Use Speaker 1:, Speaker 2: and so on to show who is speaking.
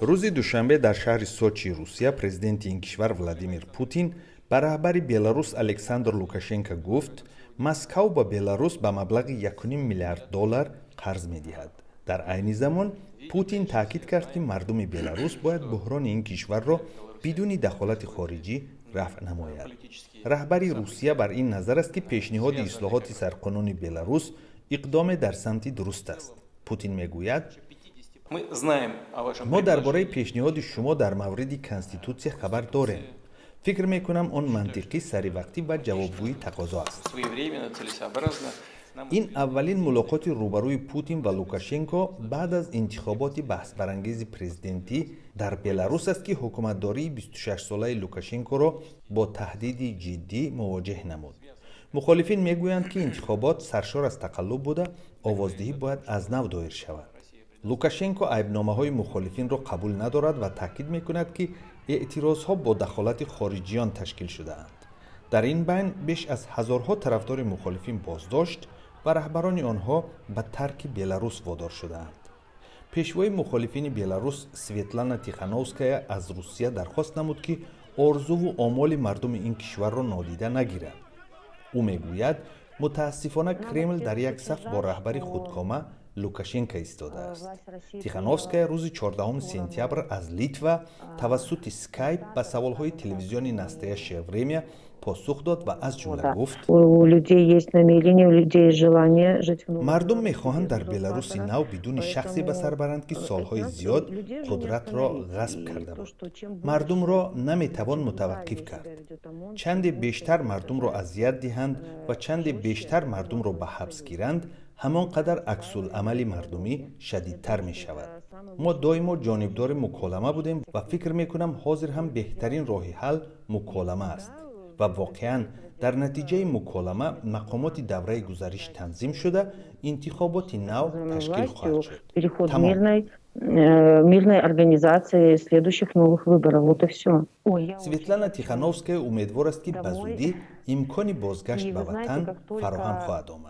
Speaker 1: Рӯзи душанбе дар шаҳри Сочии Русия президенти ин кишвар Владимир Путин ба раҳбари Беларус Александр Лукашенко гуфт, Москав ба Беларус ба маблағи 1,5 миллиард доллар қарз медиҳад. Дар айни замон Путин таъкид кард, ки мардуми Беларус бояд буҳрони ин кишварро бидуни дахолати хориҷӣ рафъ намояд. Раҳбари Русия бар ин назар аст, ки пешниҳоди ислоҳоти сарқонуни Беларус иқдоме дар самти дуруст аст. Путин мегӯяд: «Мо дар бораи пешниҳоди шумо дар мавриди конститутсия хабар дорем. Фикр мекунам, он мантиқӣ, саривақтӣ ва ҷавобгӯи тақозо аст». Ин аввалин мулоқоти рӯбарӯи Путин ва Лукашенко баъд аз интихоботи баҳсбарангези президентӣ дар Беларус аст, ки ҳукуматдории 26-солаи Лукашенкоро бо таҳдиди ҷиддӣ мувоҷеҳ намуд. Мухолифин мегӯянд, ки интихобот саршор аз тақаллуб буда, овоздиҳӣ бояд аз нав доир шавад. Лукашенко айбномаҳои мухолифинро қабул надорад ва таъкид мекунад, ки эътирозҳо бо дахолати хориҷиён ташкил шудаанд. Дар ин байн беш аз ҳазорҳо тарафдори мухолифин боздошт ва раҳбарони онҳо ба тарки Беларус водор шудаанд. Пешвои мухолифини Беларус Светлана Тихановская аз Русия дархост намуд, ки орзуву омоли мардуми ин кишварро нодида нагирад. Ӯ мегӯяд, мутаассифона, Кремл дар як саф бо раҳбари худкома Лукашенко истодааст. Тихановская рӯзи 14 сентябр аз Литва тавассути Скайп ба саволҳои телевизиони «Настоящее время» посух дод ва аз ҷумла гуфт: «Мардум мехоҳанд дар Беларуси нав бидуни шахсе ба сар баранд, ки солҳои зиёд қудратро ғасб карда буд. Мардумро наметавон мутаваққиф кард. Чанде бештар мардумро азият диҳанд ва чанде бештар мардумро ба ҳабс гиранд, ҳамон қадар аксуламали мардумӣ шадидтар мешавад. Мо доимо ҷонибдори муколама будем ва фикр мекунам, ҳозир ҳам беҳтарин роҳи ҳал муколама аст ва воқеан дар натиҷаи муколама мақомоти давраи гузариш танзим шуда, интихоботи нав ташкил хоҳад шуд».
Speaker 2: Мирной организации следующих новых выборов. Вот и все.
Speaker 1: Светлана Тихановская умедвор аст, ки ба зудӣ имкони бозгашт ба ватан фароҳам хоҳад омад.